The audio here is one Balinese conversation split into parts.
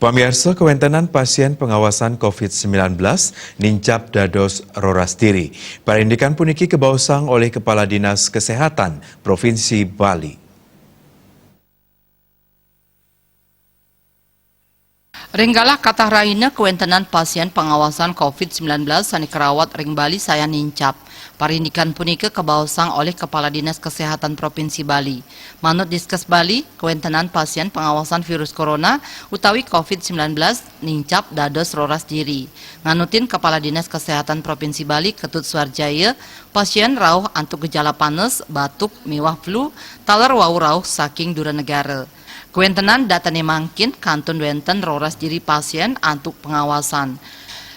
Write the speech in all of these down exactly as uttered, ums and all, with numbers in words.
Pamiarsa, kawéntenan pasién pangawasan covid sembilan belas nincap dados roras diri. Parindikan puniki kabaosang olih Kepala Dinas Kesehatan Provinsi Bali. Ring galah katah rahina kawéntenan pasién pangawasan covid sembilan belas sané karawat ring Bali sayan nincap. Parindikan punika kabaosang olih Kepala Dinas Kesehatan Provinsi Bali. Manut Diskes Bali, kawéntenan pasién pangawasan virus corona utawi covid sembilan belas nincap dados roras diri. Nganutin Kepala Dinas Kesehatan Provinsi Bali, Ketut Suarjaya, pasién rauh antuk gejala panes, batuk, miwah flu, taler wau rauh saking dura negara. Kawéntenan datané mangkin kantun wénten roras diri pasién antuk pangawasan.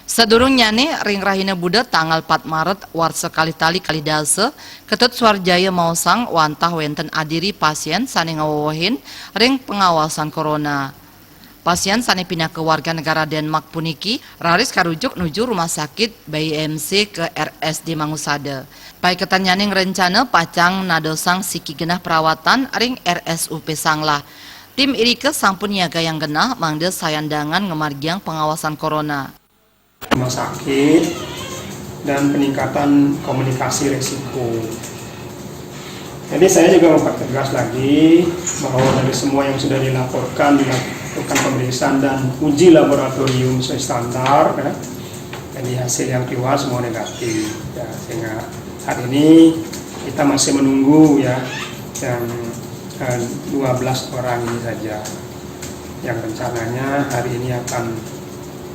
Sadurungnyané, ring rahina Buda tanggal pat Maret warsa kalih tali kalih dasa, Ketut Suarjaya maosang wantah wénten adiri pasién sané ngawewehin ring pangawasan corona. Pasién sané pinaka warga negara Denmark puniki raris karujuk nuju Rumah Sakit B I M C ka R S D Mangusada. Paiketannyané ngrencana pacang nadosang siki genah perawatan ring R S U P Sanglah. Tim irika sampun nyiagayang genah mangda sayan dangan ngamargiang pangawasan corona. Rumah sakit dan peningkatan komunikasi risiko. Jadi, saya juga mempertegas lagi bahwa dari semua yang sudah dilaporkan, dilakukan pemeriksaan dan uji laboratorium sesuai standar, ya. Jadi, hasil yang keluar semua negatif, ya, sehingga saat ini kita masih menunggu, ya, yang, eh, dua belas orang ini saja yang rencananya hari ini akan,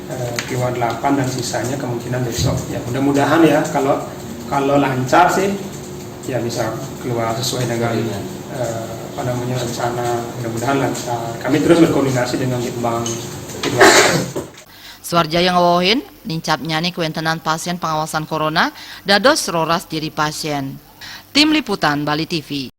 eh, keluar delapan dan sisanya kemungkinan besok. Ya, mudah-mudahan, ya, kalau, kalau lancar sih, ya, bisa keluar sesuai dengan, eh, apa namanya, rencana. Mudah-mudahan lancar. Kami terus berkoordinasi dengan Litbang Litbang. Suarjaya ngawewehin, nincapnyané kawéntenan pasién pangawasan corona dados roras diri pasién. Tim Liputan Bali T V.